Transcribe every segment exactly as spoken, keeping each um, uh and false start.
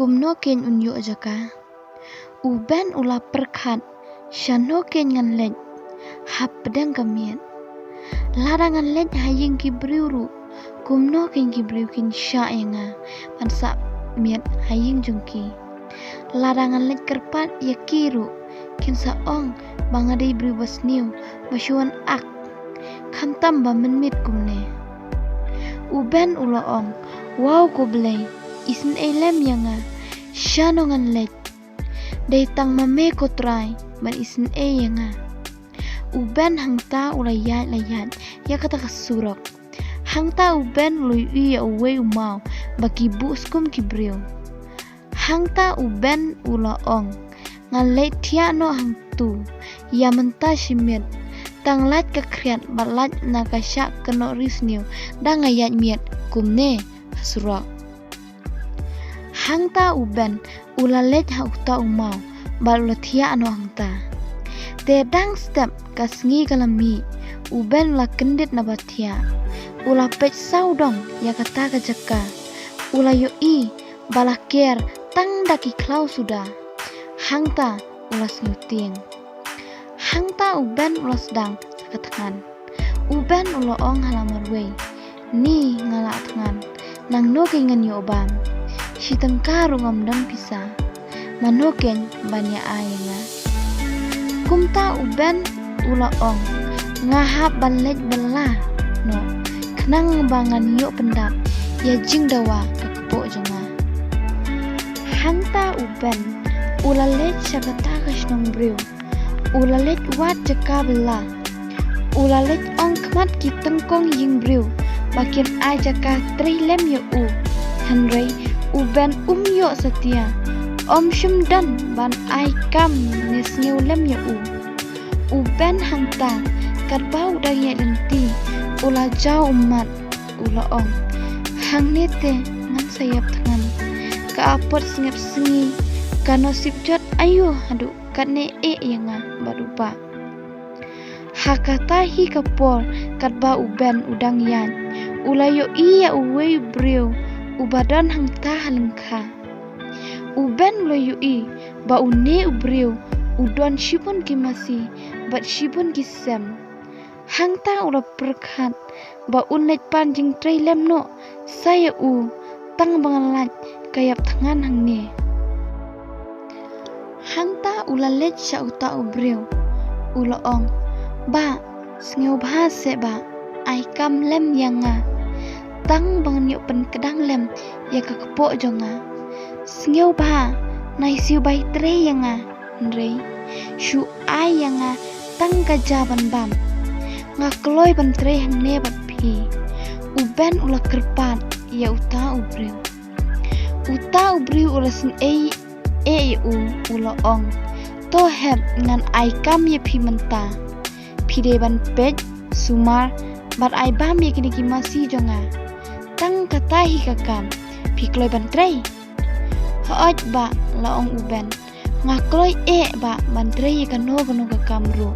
Kumno kein un ïoh jaka? U Ben u la pyrkhat, shano kein ngan leit hapdeng ka miet? Lada ngan leit ha ïing ki briew ruh, kumno kein ki briew kin shah ïa nga ban sah miet ha ïing jong ki? Lada ngan leit kyrpad ïa ki ruh, kin sa ong ba nga dei briew ba sniew, ba shu wan ak. Khamtam ba mynmiet kumne. U Ben u la ong, "Wow ko Blei, isynei lem ïa nga, shano ngan leit? Dei tang ma me ko Trai ban isynei ïa nga." U Ben hangta u la ïaid la ïaid ïa kata ka surok. Hangta u Ben u la ïohi ïa uwei u maw ba ki buh skum ki briew. Hangta u Ben u la ong, "Ngan leit thiah noh hangtu, ïa mynta shi miet, tang lait ka khriat bad lait na ka shah kynnoh riewsniew da nga ïaid miet kumne ha surok." Hangta u Ben u la leit ha uta u maw bad u la thiah noh hangta. Te dang step ka sngi ka la mih, u Ben u la kyndit na ba thiah. U la peit sawdong ïa kata ka jaka. U la ïohi ba la ker tang da ki khlaw suda. Hangta u la sngewtieng. Hangta u Ben u la sdang sa ka thngan. U Ben u la ong ha la marwei, "Ni nga la thngan, nangno kein ngan ïoh bam? Shi tyngka ruh ngam don pisa. Mano kein ban ïa ai ïa nga?" Kumta u Ben u la ong, "Nga hap ban leit bylla noh, khnang ba ngan ïoh pyndap ïa jingdawa ka kpoh jong nga." Hangta u Ben u la leit sha kata ka shnong briew. U la leit wad jaka bylla. U la leit ong khmat ki tyngkong ïing briew ba kin ai jaka trei lem ïa u. Hynrei u Ben um ïoh satia. Um shym don ban ai kam ne sngew lem ïa u. U Ben hangta, katba u dang ïaid lynti, u la jaw ummat, u la ong, "Hangne te ngan sa ïap thngan. Ka apot sngap sngi, ka nusip jot aïu haduh katne eh ïa nga bad u Bah." Ha kata hi ka por, katba u Ben u dang ïaid, u la ïohi ïa uwei u briew uba don hangta ha lyngkha. U Ben u la ïohi ba une u briew u don shibun ki masi bad shibun ki sem. Hangta u la pyrkhat ba un leit pan jingtrei lem noh sa ïa u, tang ba nga lait ka ïap thngan hangne. Hangta u la leit sha uta u briew, u la ong, "Bah, sngewbha seh bah, ai kam lem ïa nga, tang ba ngan ïoh pynkdang lem ïa ka kpoh jong nga. Sngewbha, nai siew bai trei ïa nga, hynrei shu ai ïa nga tang ka ja ban bam. Nga kloi ban trei hangne bad phi." U Ben u la kyrpad ïa uta u briew. Uta u briew u la sngewieit ïa u, u la ong, "To hep, ngan ai kam ïa phi mynta. Phi dei ban peit, sumar bad ai bam ïa kine ki masi jong nga. Tang kata hi ka kam. Phi kloi ban trei?" "Hooid bah," la ong u Ben. "Nga kloi eh bah ban trei ïa kano kano ka kam ruh."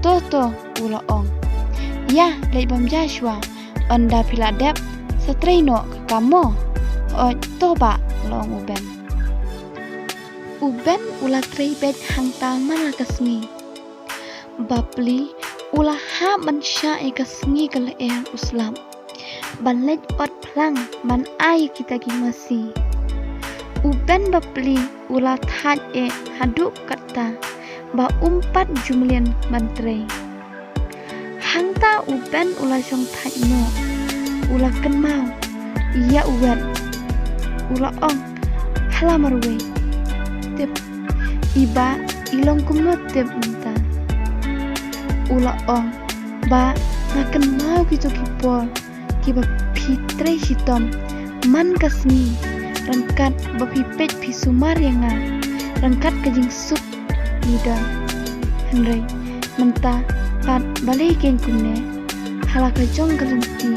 "To to," u la ong. "Ïa, leit bam ja shuwa. Ynda phi la dep, sa trei noh ka kam mo." "Hooid, to bah," la ong u Ben. U Ben u la trei beit hangta man la ka sngi. Bapli u la hap ban shah ïa ka sngi ka lyer u slap ban leit ot phlang ban ai ïa kita ki masi. U Ben bapli u la thait eh haduh katta ba um pat ju mlien ban trei. Hangta u Ben u la shong thait noh, u la kynmaw ïa u wet. U la ong ha la marwei, "Tip, i bah i long kumno tip mynta?" U la ong, "Bah, nga kynmaw kito ki por kiba phi trei shitom man ka sngi, ryngkat ba phi peit phi sumar ïa nga ryngkat ka jingsuk ngi don. Hynrei mynta pat balei kein kumne, ha la ka jong ka lynti,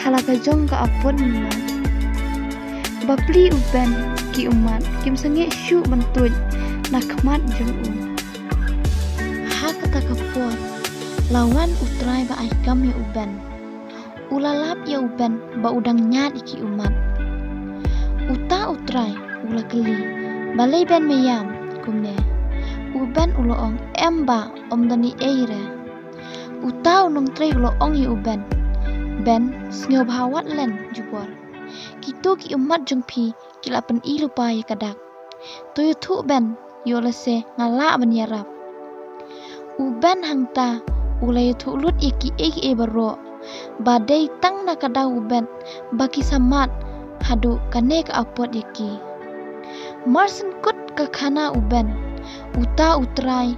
ha la ka jong ka apot mynmiet?" Bapli u Ben, ki ummat kim sangeh shuh ban tuid na khmat jong u. Ha kata ka por la wan u trai ba ai kam ïa u Ben. U la lap ïa u Ben ba u dang ñiad ïa ki ummat. Uta u trai U la kylli, balei Ben me ïam kumne? U Ben u la ong, em bah, ym don ei ei re. Uta u nongtrei u la ong ïa u Ben, Ben, sngewbha wat len jubor. Kito ki ummat jong phi ki la pyni lypa ïa ka dak. To ïathuh Ben, ïoh lehse nga lah ban ïarap. U Ben hangta u la ïathuh lut ïa kiei kiei baroh ba dei tang na ka daw u Ben ba ki samad haduh kane ka apot ïa ki. Mar shen kut ka khana u Ben, uta u trai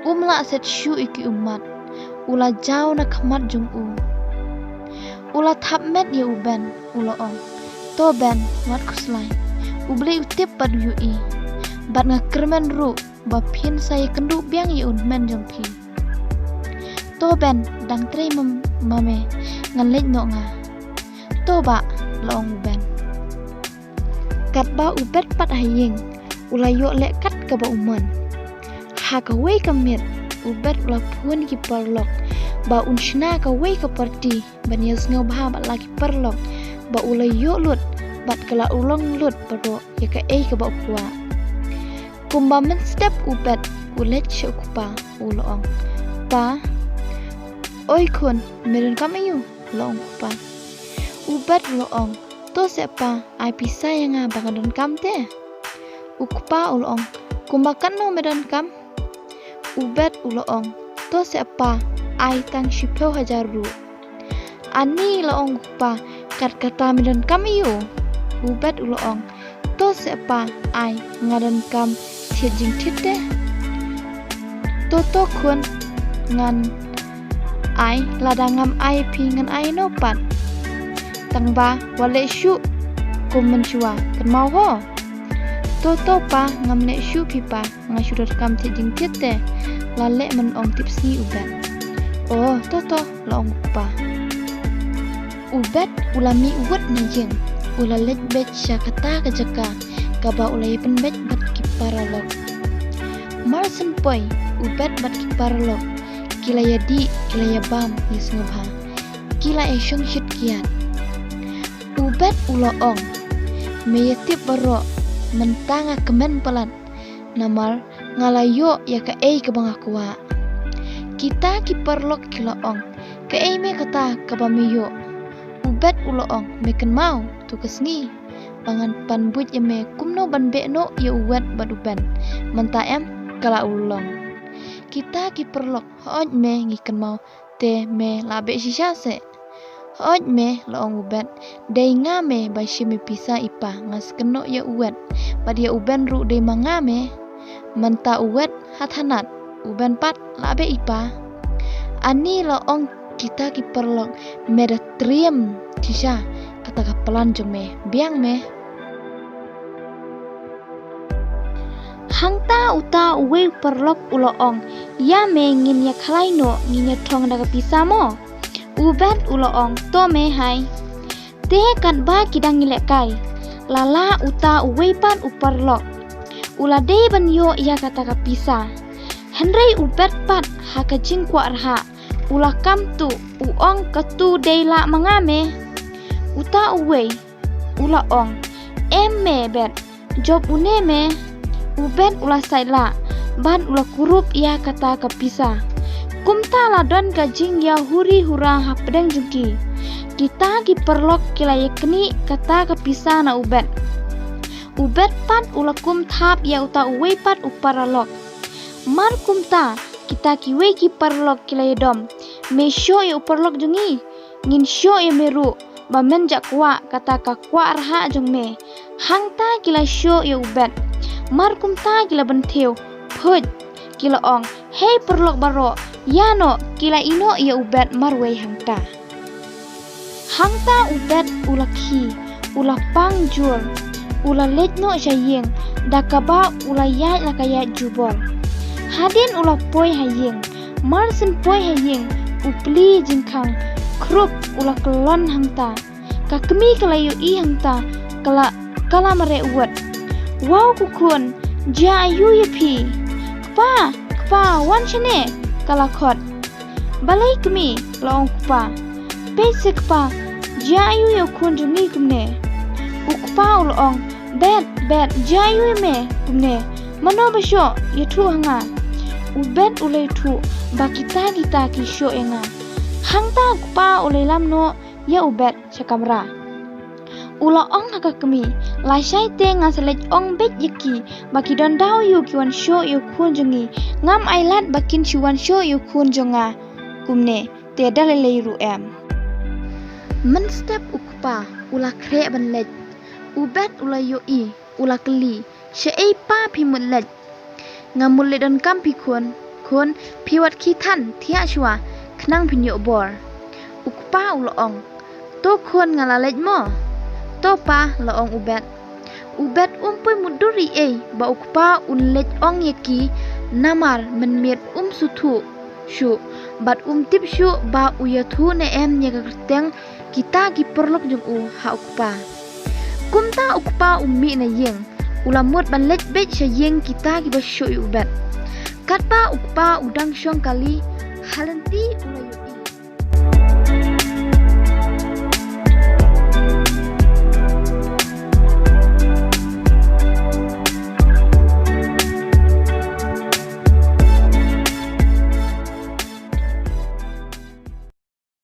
um lah set shuh ïa ki ummat, u la jaw na khmat jong u. U la thap met ïa u Ben, u la ong, to Ben, wat khuslai. U Blei u tip bad u ïohi. Bad nga kyrmen ruh ba phin sa ïakynduh biang ïa u hynmen jong phi. To Ben, dang trei ma, ma me, ngan leit noh nga. To bah, la ong u Ben. Katba u Bet pat ha ïing, u la ïoh leh kat kaba u mon. Ha kawei ka miet, u Bet u la phone ki paralok ba un shna kawei ka party ban ïasngewbha bad la ki paralok ba u la ïoh lut bad ka la u long lut baroh ïa kaei kaba u kwah. Kumba mynstep u Bet u leit sha u kpa, u la ong, pa. Oi khun, me donkam aïu? La ong u kpa. U Bet u la ong, to seh pa, ai pisa ïa nga ba nga donkam te. U kpa u la ong, kumba katno me donkam? U Bet u la ong, to seh pa, ai tang shiphew hajar ruh. Ani, la ong u kpa, kat kata me donkam aïu? U Bet u la ong, to seh pa, ai, nga donkam thied jingthied te. To to khun, ngan ai, lada ngam ai phi ngan ai noh pat. Tangba wat leh shuh kum mynshuwa, kynmaw ho. To to pa, ngam leh shuh phi pa, nga shu donkam thied jingthied te. La leh myn ong tipsngi u Bet. O to to, la ong u kpa. U Bet u la mih wut na ïing, u la leit beit sha kata ka jaka kaba u la ïa pynbeit bad ki paralok. Mar shen poi u Bet bad ki paralok, ki la ïa dih, ki la ïa bam ïa sngewbha, ki la ïa shong shit kiad. U Bet u la ong, me ïa tip baroh, mynta nga kmen palat, namar nga la ïoh ïa kaei kaba nga kwah. Kita ki paralok ki la ong, kaei me kata kaba me ïoh? U Bet u la ong, me kynmaw tu ka sngi ba ngan pan buit ïa me kumno ban beh noh ïa u Wet bad u Ben. Mynta em, ka la u long. Kita ki paralok, hooid me ngi kynmaw, te me la beh shisha seh. Hooid me, la ong u Bet, dei nga me ba shim ïa pisa i pa, nga sngewbha ïa u Wet bad ïa u Ben ruh dei ma nga me. Mynta u Wet ha thanat, u Ben pat la beh i pa. Ani, la ong kita ki paralok, me da triem shisha kata ka plan jong me, biang me. Hangta uta uwei u paralok u la ong, ïa me ngin ïa khlaiñ noh, ngin ïa thong da ka pisa mo. U Bet u la ong, to me hai. Te katba ki dang ïalehkai, la lah uta uwei pat u paralok, u la dei ban ïoh ïa kata ka pisa. Hynrei u Bet pat ha ka jingkwah rhah, u la kam tuh, u ong, katu dei lah ma nga me. Uta uwei u la ong, em me Bet, jop une me. U Bet u la sait lah bad u la kurup ïa kata ka pisa. Kumta la don ka jingïa huri hura hapdeng jong ki. Kita ki paralok ki la ïa knieh kata ka pisa na u Bet. U Bet pat u la kum thap ïa uta uwei pat u paralok. Mar kumta kita kiwei ki paralok ki la ïa dom, me shoh ïa u paralok jong ngi, ngin shoh ïa me ruh ba men jah kwah kata ka kwah rhah jong me. Hangta ki la shoh ïa u Bet. Mar kumta ki la bynthiew, phuid, ki la ong, hei paralok baroh, ïa noh, ki la ïeh noh ïa u Bet marwei hangta. Hangta u Bet u la khie, u la pang jur, u la leit noh sha ïing, da kaba u la ïaid la ka ïaid jubor. Hadien u la poi ha ïing, mar shen poi ha ïing, u plie jingkhang, khrup u la kyllon hangta. Ka kmie ka la ïohi hangta, ka la, ka la mareh wut. Wow ko khun, jia aïu ïa phi? Kpa, kpa, wan shane, ka la khot. Balei kmie, la ong u kpa. Peit se kpa, jia aïu ïa u khun jong ngi kumne? U kpa u la ong, Bet, Bet, jia ïa me kumne, mano ba shoh ïathuh ha nga? U Bet u la ïathuh ba kita kita ki shoh ïa nga. Hangta u kpa u la lam noh ïa u Bet sha kamra. U la ong ha ka kmie, lashai te nga sa leit ong beit ïa ki ba ki don daw ïa u ki wan shoh ïa u khun jong ngi. Ngam ailad ba kin shu wan shoh ïa u khun jong nga kumne, te da lei lei ruh em. Mynstep u kpa u la khreh ban leit. U Bet u la ïohi, u la kylli, shaei pa phi mut leit? Nga mut leit donkam phi khun. Khun, phi wat khie than thiah shuwa, khnang phin ïoh bor. U kpa u la ong, to khun, nga la leit mo. To pa, la ong u Bet. U Bet um poi mutdur ei ei ba u kpa un leit ong ïa ki, namar mynmiet um sngewthuh shuh bad um tip shuh ba u ïathuh ne em ïa ka kyrteng kita ki paralok jong u ha u kpa. Kumta u kpa u mih na ïing, u la mut ban leit beit sha ïing kita kiba shoh ïa u Bet. Katba u kpa u dang shong kali, ha lynti u la ïohi